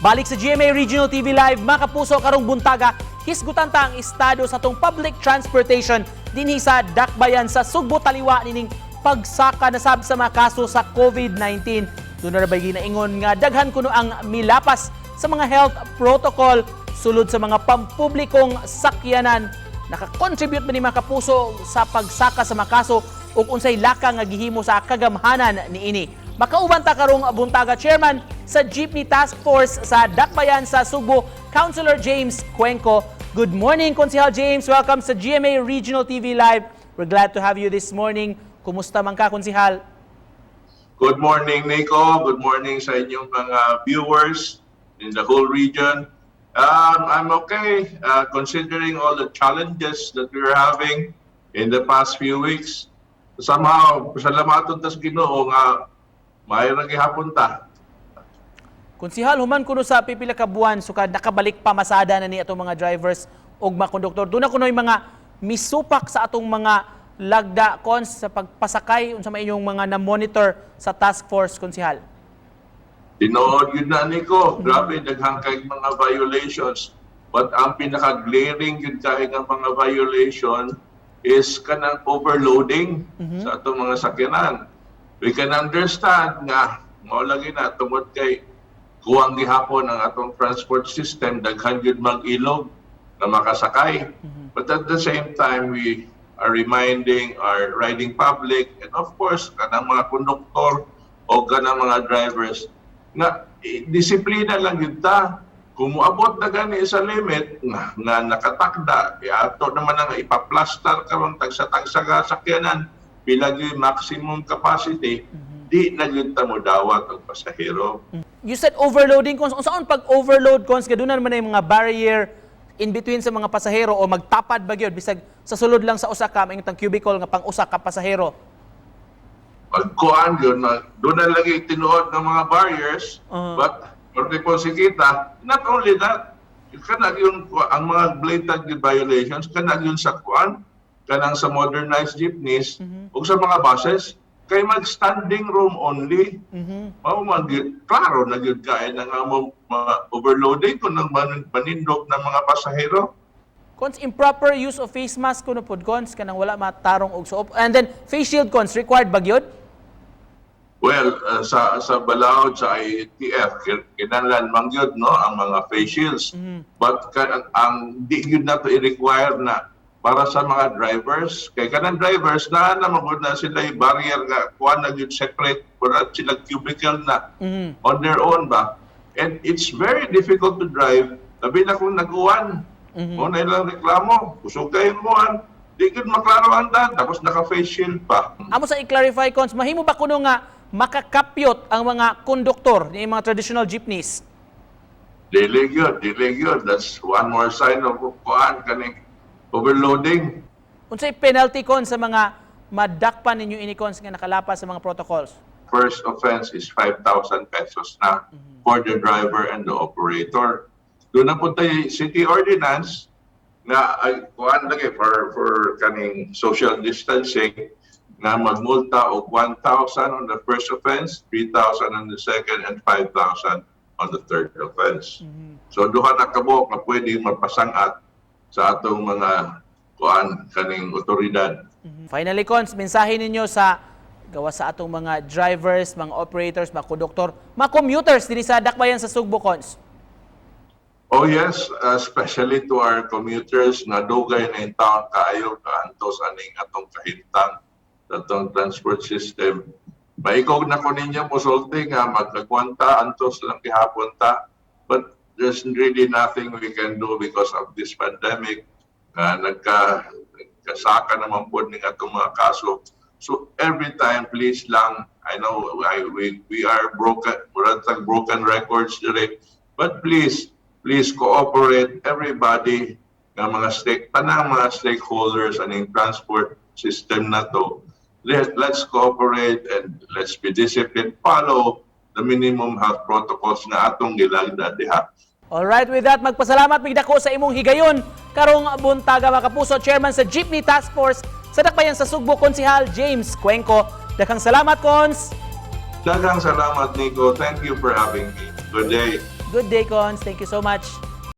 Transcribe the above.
Balik sa GMA Regional TV Live, mga kapuso, karong buntaga, hisgutan ta ang estado sa atong public transportation dinhi sa Dakbayan sa Sugbo taliwa nining pagsaka na sab sa mga kaso sa COVID-19. Duna ra bay ginaingon nga daghan kuno ang milapas sa mga health protocol sulod sa mga pampublikong sakyanan. Naka-contribute ba ni, mga kapuso, sa pagsaka sa mga kaso ug unsay laka nga gihimo sa kagamhanan niini? Makauban ta karong buntaga, chairman sa Jeepney Task Force sa Dakbayan sa Sugbo, Councilor James Cuenco. Good morning, Konsehal James. Welcome sa GMA Regional TV Live. We're glad to have you this morning. Kumusta man ka, Konsehal? Good morning, Nico. Good morning sa inyong mga viewers in the whole region. I'm okay, considering all the challenges that we're having in the past few weeks. Somehow, pasalamaton tas Ginoo nga maayo ra gihapon ta. Konsehal, human kuno sa pipila ka buwan sukad nakabalik pamasada na ni atong mga drivers ug mga konduktor. Duna kuno'y mga misupak sa atong mga lagda, Cons, sa pagpasakay. Unsa may inyong mga na-monitor sa task force, Konsehal? Tinuod yun na, Nico. Grabe, daghang kay mga violations. But ang pinaka-glaring yun kay nga mga violation is kanang overloading sa atong mga sakyanan. We can understand nga mao lagi na tungod kay kuwang gihapon ang atong transport system, daghan gyud mag-ilog na makasakay. But at the same time, we are reminding our riding public and, of course, kanang mga konduktor o kanang mga drivers na disiplina lang yun ta. Kung moabot na gani sa limit nga nakatakda, eh, ato naman ang ipaplastar karon tagsa-tagsa ka sakyanan pila gyud maximum capacity, di na gyud ta modawat og pasahero. You said overloading, Cons. Unsaon pag overload, Cons? Kay duna man na yung mga barrier in between sa mga pasahero o magtapad ba gyud bisag sa sulod lang sa usa ka maingtang cubicle nga pang usa ka pasahero? Pagkuan yun, na, doon na lagi tinuod ng mga barriers, but porque po si kita, not only that, kanag yung ang mga blatant violations, kanag yun sa kuan, kanang sa modernized jeepneys, ug sa mga buses, kay mag-standing room only. Mao man gyud, klaro na gyud kay na nga mo overloading kung nang manindog ng mga pasahero. Cons, improper use of face mask kuno pod, Cons, kanang wala matarong og suop. And then face shield, Cons, required ba gyud? Well, sa balaod sa IATF, kinahanglan man gyud, no, ang mga face shields. But ang di gyud nato i-require na para sa mga drivers, kay kanang drivers na naman gud na sila yung barrier nga kuan na gyud, separate wala sila cubicle na on their own ba. And it's very difficult to drive labi na kung nag-uwan. Mo na ilang reklamo, kusog kayo muan, di gyud maklaro ang daan, tapos naka-face shield pa. Amo sa i-clarify, Cons, mahimo ba kuno nga makakapyot ang mga konduktor ni mga traditional jeepneys? Dili gyud, dili gyud. That's one more sign of kuan, kaning overloading. Unsay penalty, Cons, sa mga madakpan ninyo ini, Cons, nga nakalapas sa mga protocols? First offense is 5,000 pesos na for the driver and the operator. Duna po tay city ordinance nga ay kuan lagi for kaning social distancing nga magmulta og 1,000 on the first offense, 3,000 on the second, and 5,000 on the third offense. So duha na kabuok nga pwede mapasangat sa atong mga kuan, kaning otoridad. Finally, Cons, mensahe ninyo sa gawas sa atong mga drivers, mga operators, mga konduktor, mga commuters dinhi sa Dakbayan sa Sugbo, Cons. Oh yes, especially to our commuters na dugay na intawn kaayo kaantos aning atong kahintang sa atong transport system. Maikog na ko ninyo musulti nga magkagwanta, antos lang gihapon ta. But there's really nothing we can do because of this pandemic. Nagkasaka naman po ning atong mga kaso. So every time, please lang, I know we are broken, murag tag broken records dire. But please, please cooperate, everybody nga mga stake tanang mga stakeholders aning transport system na to. Let's cooperate and let's be disciplined. Follow the minimum health protocols nga atong gilagda diha. Alright, with that, magpasalamat mig dako sa imong higayon karong buntaga, mga kapuso, Chairman sa Jeepney Task Force sa Dakbayan sa Sugbo, Konsihal James Cuenco. Daghang salamat, Cons! Daghang salamat, Nico. Thank you for having me. Good day. Good day, Cons. Thank you so much.